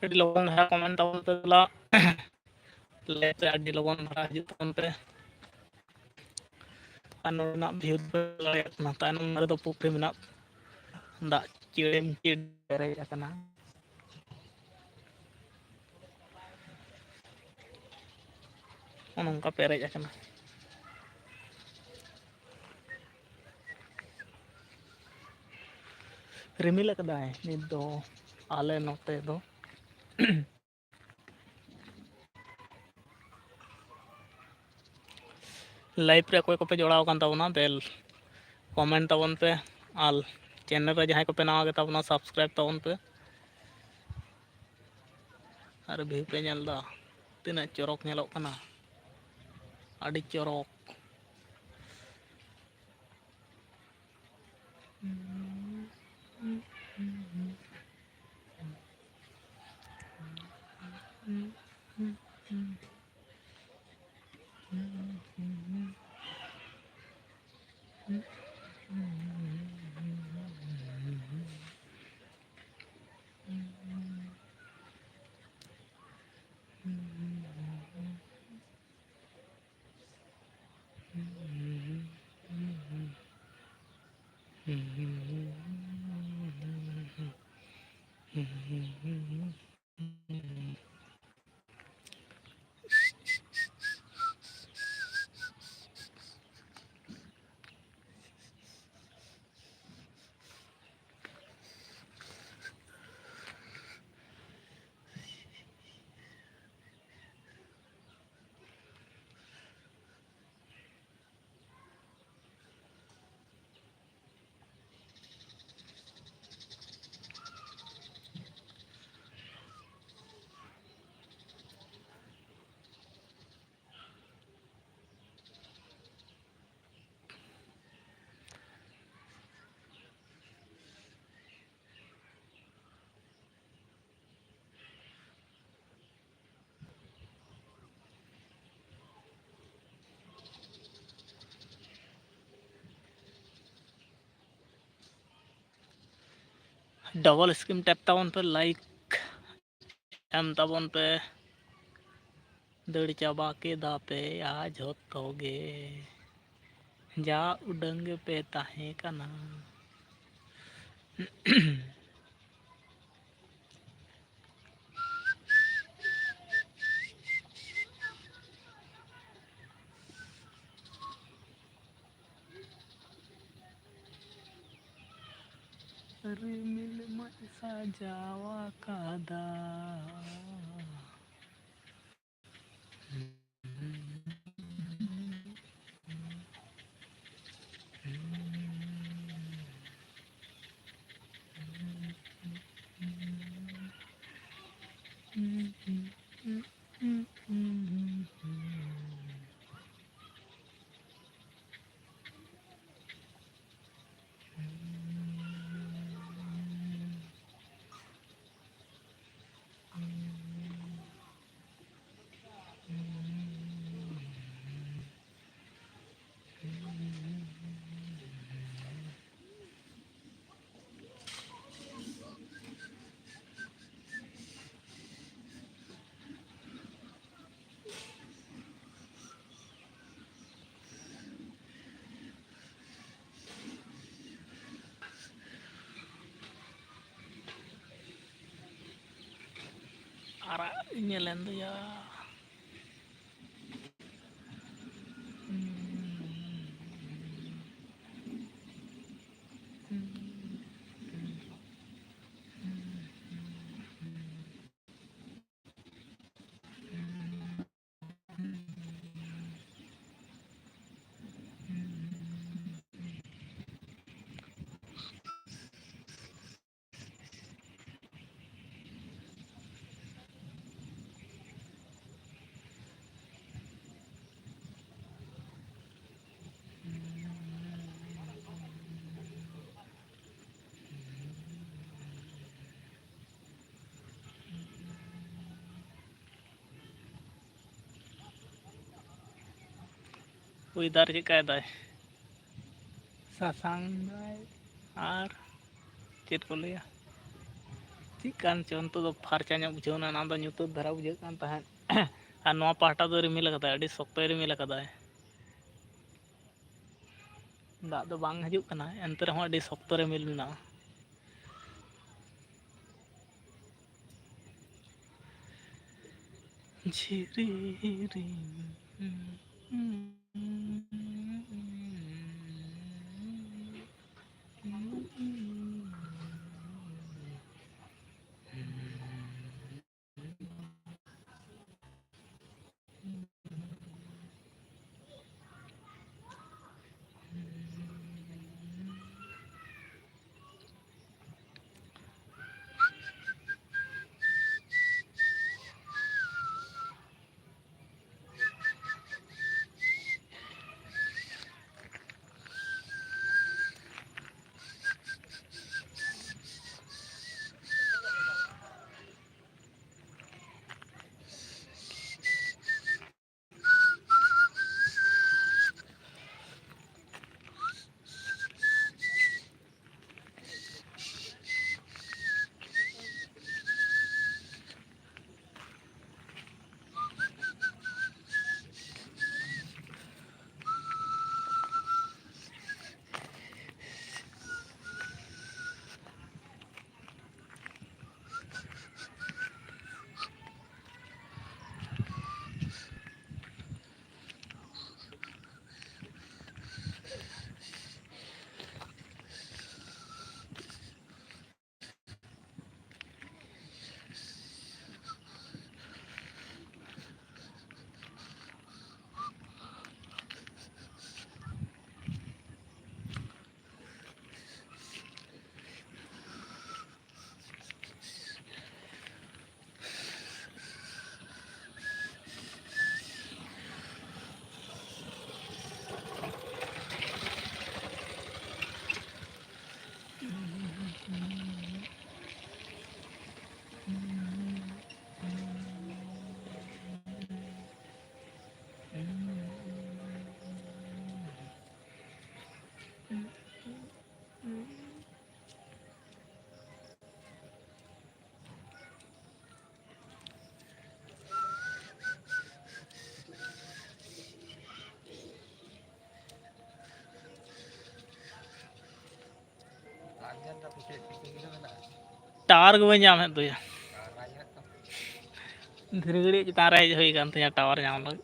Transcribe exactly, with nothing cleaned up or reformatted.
ᱟᱹᱰᱤ ᱞᱚᱜᱚᱱ ᱫᱷᱟᱨᱟ comment ᱛᱟᱵᱚᱱ ᱯᱮ ᱫᱮᱞᱟ᱾ Live ᱨᱮ ᱟᱹᱰᱤ ᱞᱚᱜᱚᱱ ᱫᱷᱟᱨᱟ ᱦᱤᱡᱩᱜ ᱛᱟᱵᱚᱱ ᱯᱮ᱾ ᱟᱨ ᱱᱚᱰᱮᱱᱟᱜ view ᱯᱮ ᱫᱟᱲᱮᱭᱟᱜ ᱠᱟᱱᱟ, ᱛᱟᱭᱱᱚᱢ ᱫᱷᱟᱨᱮ ᱫᱚ ᱯᱩᱠᱷᱨᱤ ᱢᱮᱱᱟᱜ, ᱫᱟᱜ ᱪᱤᱲᱮᱢ ᱪᱤᱲ ᱯᱮᱨᱮᱡ ᱟᱠᱟᱱᱟ᱾ ᱱᱚᱜᱼᱚ ᱱᱚᱝᱠᱟ ᱯᱮᱨᱮᱡ ᱟᱠᱟᱱᱟ᱾ ᱨᱤᱢᱤᱞ ᱟᱠᱟᱫᱟᱭ ᱱᱤᱛ ᱫᱚ ᱟᱞᱮ ᱱᱚᱛᱮ ᱫᱚ᱾ Live ᱨᱮ ᱚᱠᱚᱭ ᱠᱚᱯᱮ ᱡᱚᱲᱟᱣ ᱟᱠᱟᱱ ᱛᱟᱵᱚᱱᱟ, ᱫᱮᱞ comment ᱛᱟᱵᱚᱱ ᱯᱮ, ᱟᱨ channel ᱨᱮ ᱡᱟᱦᱟᱸᱭ ᱠᱚᱯᱮ ᱱᱟᱣᱟ ᱜᱮᱛᱟ ᱵᱚᱱᱟ, subscribe ᱛᱟᱵᱚᱱ ᱯᱮ᱾ ᱟᱨ view ᱯᱮ ᱧᱮᱞ ᱮᱫᱟ, ᱛᱤᱱᱟᱹᱜ ᱪᱚᱨᱚᱠ ᱧᱮᱞᱚᱜ ᱠᱟᱱᱟ, ᱟᱹᱰᱤ ᱪᱚᱨᱚᱠ᱾ ᱰᱚᱵᱚᱞ ᱥᱠᱨᱤᱱ ᱴᱮᱯ ᱛᱟᱵᱚᱱ ᱯᱮ, ᱞᱟᱭᱤᱠ ᱮᱢ ᱛᱟᱵᱚᱱ ᱯᱮ᱾ ᱫᱟᱹᱲ ᱪᱟᱵᱟ ᱠᱮᱫᱟ ᱯᱮ ᱭᱟ ᱡᱷᱚᱛᱚ ᱜᱮ, ᱡᱟ ᱩᱰᱟᱹᱝ ᱜᱮᱯᱮ ᱛᱟᱦᱮᱸ ᱠᱟᱱᱟ᱾ ᱨᱤᱢᱤᱞ ᱢᱟᱭ ᱥᱟᱡᱟᱣ ᱟᱠᱟᱫᱟ᱾ ᱟᱨᱟᱜ ᱤᱧ ᱧᱮᱞᱮᱱ ᱫᱚᱭᱟ᱾ Weather ᱪᱮᱫᱠᱟᱭ ᱫᱟᱭ? ᱥᱟᱥᱟᱝ ᱫᱟᱭ ᱟᱨ ᱪᱮᱫ ᱠᱚ ᱞᱟᱹᱭᱟ, ᱪᱮᱫ ᱠᱟᱱ ᱪᱚ, ᱱᱤᱛᱚᱜ ᱫᱚ ᱯᱷᱟᱨᱪᱟ ᱧᱚᱜ ᱵᱩᱡᱷᱟᱹᱣ ᱮᱱᱟ, ᱮᱱᱟᱱ ᱫᱚ ᱧᱩᱛᱟᱹᱛ ᱫᱷᱟᱨᱟ ᱵᱩᱡᱷᱟᱹᱜ ᱠᱟᱱ ᱛᱟᱦᱮᱸᱫ᱾ ᱟᱨ ᱱᱚᱣᱟ ᱯᱟᱦᱴᱟ ᱫᱚ ᱨᱤᱢᱤᱞ ᱟᱠᱟᱫᱟᱭ, ᱟᱹᱰᱤ ᱥᱚᱠᱛᱚᱭ ᱨᱤᱢᱤᱞ ᱟᱠᱟᱫᱟᱭ᱾ ᱫᱟᱜ ᱫᱚ ᱵᱟᱝ ᱦᱤᱡᱩᱜ ᱠᱟᱱᱟ, ᱮᱱᱛᱮ ᱨᱮᱦᱚᱸ ᱟᱹᱰᱤ ᱥᱚᱠᱛᱚ ᱨᱤᱢᱤᱞ ᱢᱮᱱᱟᱜᱼᱟ᱾ ᱡᱷᱤᱨᱤ ᱨᱤᱢᱤᱞ᱾ ᱴᱟᱣᱟᱨ ᱜᱮ ᱵᱟᱹᱧ ᱧᱟᱢᱮᱫ ᱫᱚᱭᱟ᱾ ᱫᱷᱤᱨᱤ ᱜᱟᱹᱲᱤ ᱪᱮᱛᱟᱱ ᱨᱮ ᱦᱮᱡ ᱦᱩᱭ ᱟᱠᱟᱱ ᱛᱤᱧᱟᱹ ᱴᱟᱣᱟᱨ ᱧᱟᱢ ᱞᱟᱹᱜᱤᱫ᱾